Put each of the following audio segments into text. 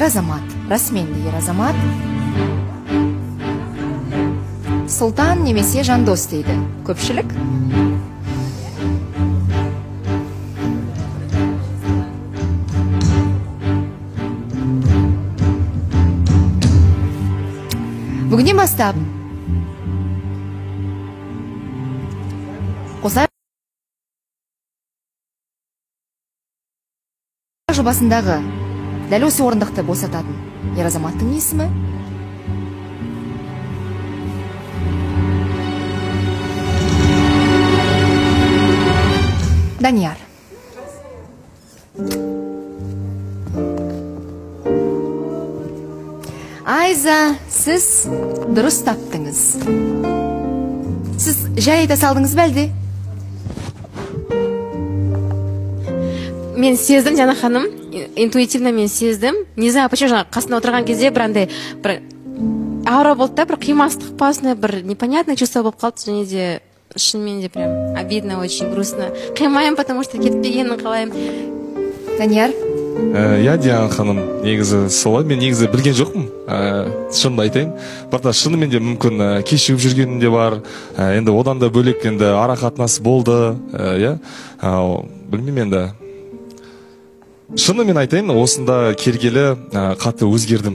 азамат, расымен де ер азамат. Сұлтан немесе Жандос дейді көпшілік. Бүгіннен бастап Қосай жобасындағы дәл осы орындықты босататын ер азаматтың есімі Данияр. Айза, сіз дұрыс таптыңыз. Сіз жай айта салдыңыз ба әлде? Мен сездім, Диана ханым, интуитивно мен сездім. Не знаю, почему, жаңа қасында отырған кезде бір андай бір аура болды да, бір қимастық па, сондай бір непонятное чувство болып қалды. Және де шынымен де прям обидно, очень грустно. Қимаймын, потому что кетпегенін қалаймын. Данияр? Иә, Диана ханым, негізі солай. Мен негізі білген жоқпын, шынымды айтайын. Бірақ та шынымен де мүмкін кешігіп жүргенім де бар. Енді одан да бөлек енді ара қатынас болды, иә. Білмеймін енді. Шынымен айтайын, осында келгелі қатты өзгердім.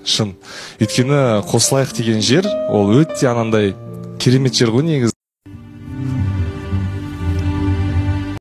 Шын. Өйткені Қосылайық деген жер, ол өте анандай керемет жер ғой негізі.